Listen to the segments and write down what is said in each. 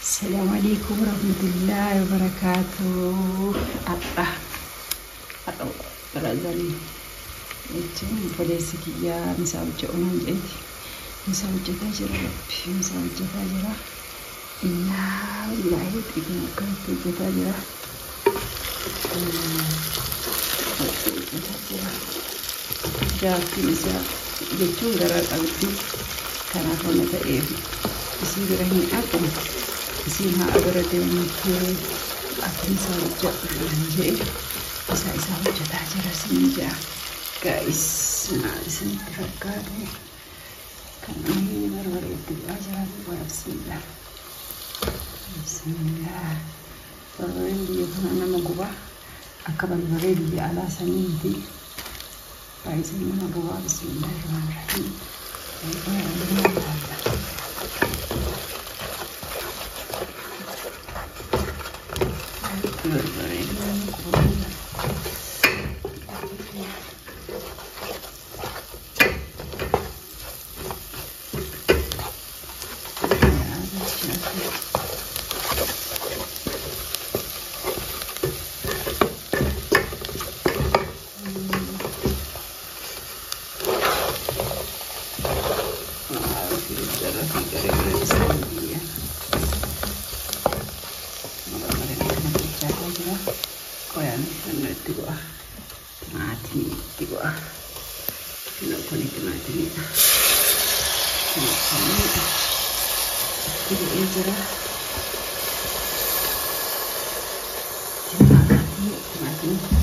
Assalamu alaikum warahmatullahi wabarakatuh. Har'a har'a barazarii jechuun obboleessi kiyyaa misaa hojjetu naan jedheeti. Misaa hojjetaa jira, Rabbi misaa hojjetaa jira. Innaa wallaahi xiqqoo akkanatti hojjetaa jira. Hojjetaa jira. Jaartiin isaa jechuun garaa qabdi. Kanaaf waan ta'eef isii bira hin dhaqu. Isiin haa bira deemtee ati misaa hojjedhu naan jedhe. Misaa isaa hojjetaa jira siin jedha. Guys, maal isinitti fakkaate? Kan inni barbaree itti bu'aa jira. Bismillah. Bismillah. Barbareen biyya kana nama guba. Akka barbaree biyya alaa sanii miti. Baay'isee nama gubaa. Bismillahirrahmanirrahiim. Barbareen nama guba. Timaatimii itti bu'a. Kun timaatimiidha. Timaatimii itti bu'ee jira. Timaatimii timaatimii.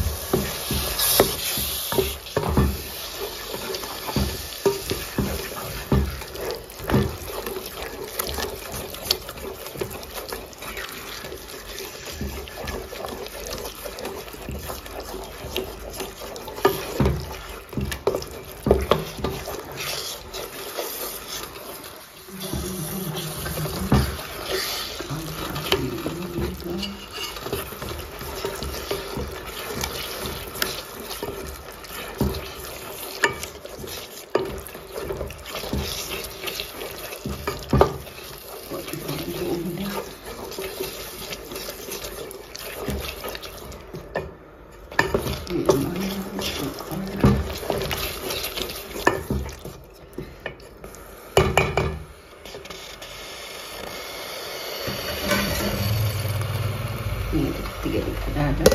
Itti gadi qadaada.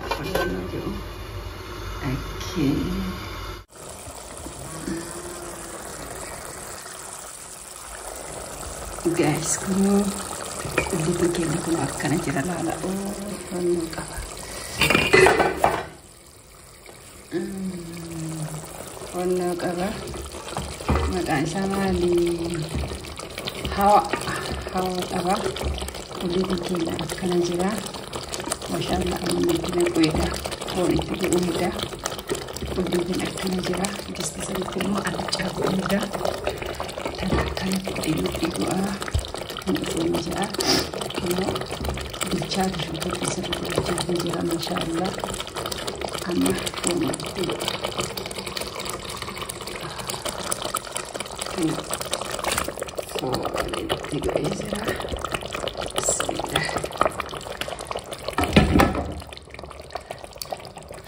Afaan jedhu. Okay. Guys, kunoo qullitiin keenya kun akkana jira laala. Fannoo qaba. Fannoo qaba. Maqaan isaa maali? Hawa. Hawa qaba. Qullitiin keenya akkana jira. Mashallah, amma itti naqu. Foon itti bu'uudha. Qullitiin akkana jira. Disti sanitti immoo alcaa godhuudha. Tan akkanatti xixiqqii bu'aa. Kun dhufuun jira. Kunoo bilchaate, shunkurtii sirriitti bilchaatee jira, mashallah. Amma foon itti bu'a. Foon itti bu'ee jira. Bismillah.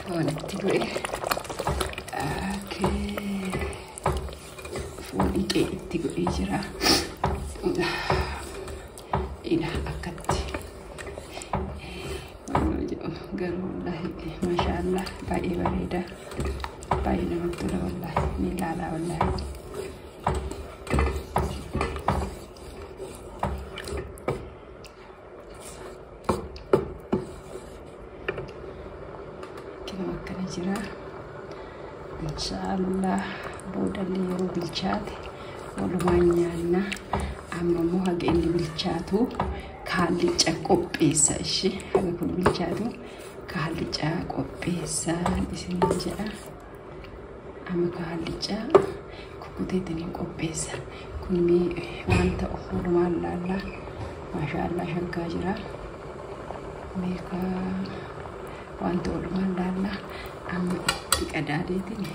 Foon itti bu'e. Okay. Foon dhiqee itti godhee jira. Ila akkatti. Garuu wallaahi maashaallah, baay'ee bareeda. Baay'ee namatti tola wallaahi. Ni ilaalaa wallaahi. Kinoo akkana jira. Inshaallah, boodallee yeroo bilchaate walumaan nyaanna. Amma immoo haga inni bilchaatu kaallicha qopheessa ishee. Haga kun bilchaatu kaallicha qopheessaa isin jedha. Amma kaallicha kukkuteetiin qopheessa. Kun mee waan ta'u walumaan laallaa. Maashaallah, shaggaa jira. Meeqa waan ta'u walumaan laallaa. Amma itti qadaadeetiin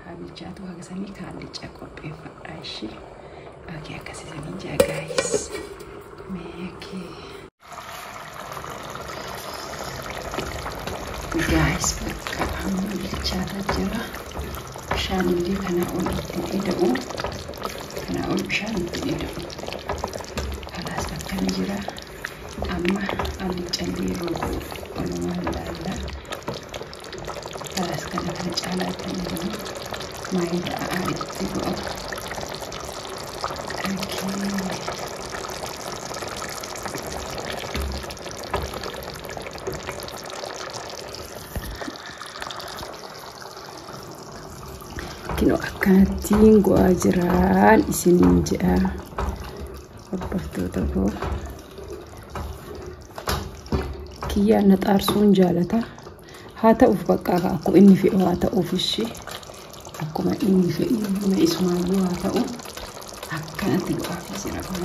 haa bilchaatu, haga sanii kaallicha qopheeffadha ishee. Okay, akkasii sanii jaa guys. Mee Gaayis, bakka amma bilchaataa jira. Bishaan illee kanaa ol itti ida'u. Kanaa ol bishaan itti ida'u. Kalaas, akkana jira. Amma allicallee yeroo godhu walumaan ilaalla. Kalaas, kana caalaa itti ida'u. Maayidaa itti godha. Okay. Kinoo akkanattiin go'aa jiraan isiniin jedha, hordoftoota koo. Kiyyaan na xaarsuun jaalata. Haa ta'uuf, bakka akkuma inni fedhu haa ta'uuf ishee. Akkuma inni fedhu na isumaayyuu haa ta'u. Akkanatti go'aaf jira kun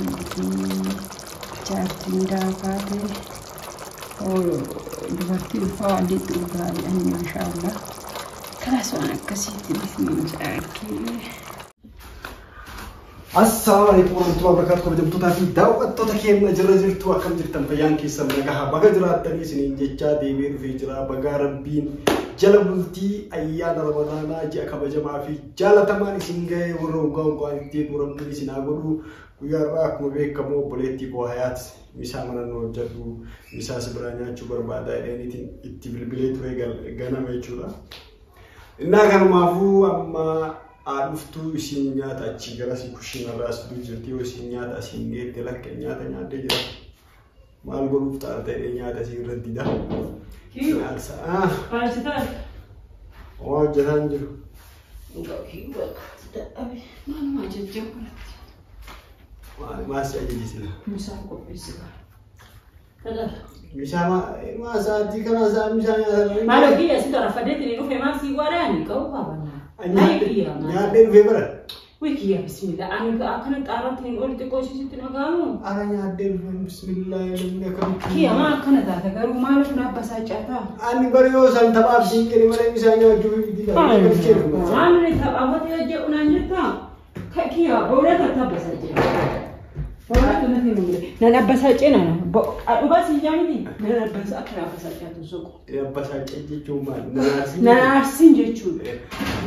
jaartiin daakaate dubartii ulfaa adiitti urgaarii, maashaallah. Kalaas, waan akkasiitti isiniin jedha. Assalaamu alaikum warahmatullahi wabarakatuh. Kabajamtootaa fi daawwattoota keenya, jirra jirtu? Akkam jirtan? Fayyaan keessan nagaha? Baga jiraattanii isiniin jechaa deebi'ee dhufee jira. Bagaa Rabbiin jala bultii ayyaana Ramadaanaa ji'a kabajamaa fi jaalatamaan isin ga'e. Warra waggaa waggaan itti eegu Rabbiin isin haa godhu. Guyyaa irraa akkuma beekamu obboleettii koo Hayaat misaa mana nu hojjedhu, misaa si biraa nyaachuu barbaada jedhaniitiin itti bilbilee ture ganama jechuudha. Innaa kanumaafuu amma haa dhuftuu, isiin nyaata achii gara si kushiinarraa as fiduu jirti. Yoo isiin nyaata asiin geette, lakka nyaata nyaattee jira. Maal godhuuf ta'a ta'ee nyaata asii irratti dida. Ah, waa hojjetaa hin jiru. Maaluma ajajjaa kanatti. Maal si ajajisina? Misaan qopheessita. Misaa maa sa'aatii kana sa'a misaa nyaata? Maal kiyya si tarafadeetiin dhufe, maal sii godhaani qabu qabanna. Maal kiyya maal? Nyaadhee dhufee bara. Wii kiyya, bismillah, ani akkana xaarratti hin ol xiqqoo isitti dhaga'amu. Ana nyaadhee dhufee, bismillah, namni akkamitti. Kiyya, maa akkana taata garuu? Maaliif na abbasaacataa? Ani bara yoo san taphaaf siin jedhe malee misaa nyaachuu miti. Waan inni taphaafate hojjedhu naan jettaa? Kiyya, boolata tabbasaacee. Boolata natti hin mul'e. Nan abbasaacee nana. Dhugaa si jaamiti. Nan abbasa akka na abbasaacaatu suqu. Abbasaacee jechuun maal? Nan aarsin jechuudha.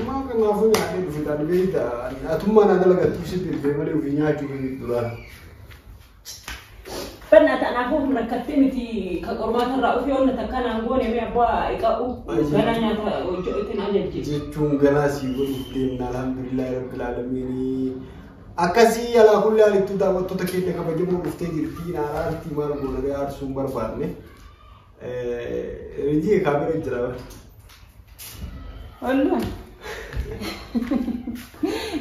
Maa kanaafuu nyaadhee dhufe taane beektaa, atummaa naa dalagattuu sitti dhufee malee ofii nyaachuu miti duraan. Banna ta'anaafuu rakkattee miti ka qormaata irraa ofii onna takka naan goone mee abbaa iqa'u ganaa nyaata hojjetu ajajje. Jechuun ganaa sii godhuuf deemna, alhamdulillahi rabbil aalamiin. Akkasii alaa kulli haalittuu daawwattoota keenya kabajamoo, dhuftee jirti, naan aartii, maal goonaree, aarsuun barbaanne. Rijii kaamera jira. Wallah.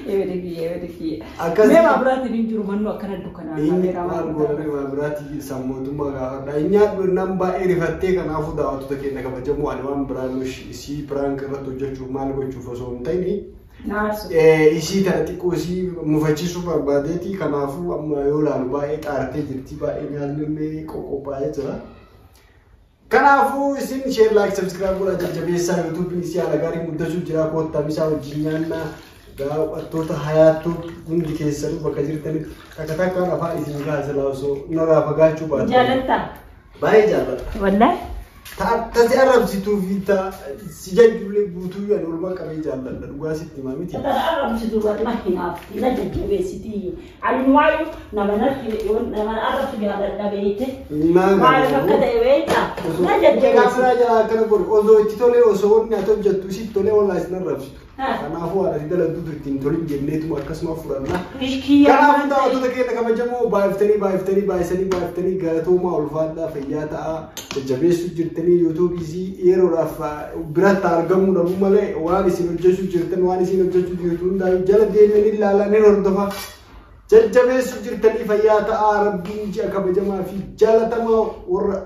Eebede kiyya, eebede kiyya. Akkasii. Mee maabiraatiin hin jiru mannoo akkana dukkanaa. Inni maal goonaree, maabiraatii mootummaa gaafadha. Inni nyaadhu nam baay'ee rifattee. Kanaafuu daawwattoota keenya kabajamoo, ani waan biraan isii prank irratti hojjechuuf maal gochuuf osoo hin ta'in Naarsu. Isii tana xiqqoo isii mufachiisuu barbaadeeti. Kanaafuu amma yoo ilaalu baay'ee xaartee jirti, baay'ee nyaanni illee qoqqophaa'ee jira. Kanaafuu isin share, like, subscribe godhaa jajjabeessaa. Yuutuubiin isii haala gaarii guddachuu jira. Koottaa misaa wajjin nyaannaa. Daawwattoota Hayaattuu hundi keessanuu bakka jirtanitti takka takkaan afaan isin kaase osoo narraa fagaachuu baate. Jaalattaa? Baay'ee jaalladha. Wallahi. Ta si arrabsituu fi ta si jajjullee guutuu ani oolmaa qabee jaalladha, dhugaa sitti himaa miti. Tana arrabsitu wallahi naaf na jajjabeessitii. Ani waayu nama natti nama arrabsu jaaladha beekte. Maaliif akka ta'e beektaa? Na jajjabeessiti. Kaameraa jalaa akkana godhu osoo itti tolee, osoo wanni ati hojjettu isitti tolee, wallaahi isin arrabsitu. Kanaafuu haadha si daladduutu ittiin tolin jenneetuma akkasuma fudhanna. Kanaafuu daawwattoota keenya kabajamoo, baay'iftanii baay'iftanii baay'isanii baay'iftanii galatoomaa, ulfaadhaa, fayyaa ta'aa. Jajjabeessuu jirtanii, yuutuubii yeroodhaaf biratti argamuu dhabuu malee waan isin hojjechuu jirtan, waan isin hojjechuu jirtu hundaa jala deemanii ilaalaa ni hordofa. Jajjabeessuu jirtanii, fayyaa ta'aa. Rabbiin ji'a kabajamaa fi jaalatamaa warra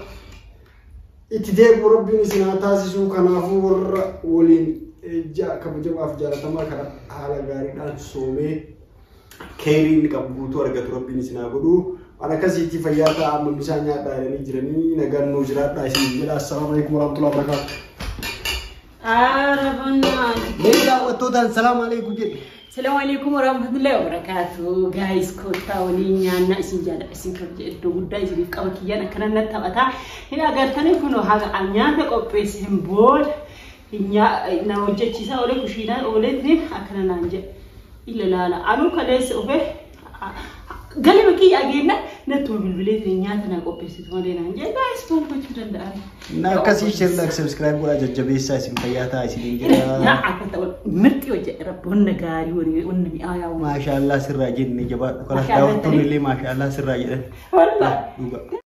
itti deebi'u Rabbiin isin haa taasisu. Kanaafuu warra waliin ji'a kabajamaa fi jaalatamaa kana haala gaariidhaan soomee keerii inni qabu guutuu argatu Rabbiin isin haa godhu. Waan akkasiitti fayyaa ta'a. Amma bishaan nyaadhaa jedhanii jiranii, nagaan nuu jiraadhaa isin jedha. Assalaamu alaikum warahmatullahi wabarakatuh. Arabannaa. Mee daawwattootaan salaamu alaikum jedhe. Salaamu alaikum warahmatullahi wabarakatuh. Guys, kottaa waliin nyaannaa isin jaalladha isin kabaja iddoo guddaa isiniif qaba kiyyaan akkana natti taphataa. Hin agartanii kunoo haga nyaata qopheesseen booda na hojjechiisaa oolee kushiinaa ooleetiin akkana naan jedhe. Ila laala anuu kaleessa dhufe galma kiyya ageenna nattuma bilbileetiin nyaata na qopheessitu malee naan jedhe. Guys, maal gochuu danda'an? Na akkasii share like subscribe godhaa jajjabeessaa isin fayyaa ta'a isiniin Yaa jedha. akka ta'u mirxi hojjedhe rabbi wanna gaarii wanna mi'aayaa. Maashaallah sirraa jenne jabaadhu. Kanas Maashaallah daawwattoonni illee maashaallah sirraa jedhan. Wallah. Dhugaa.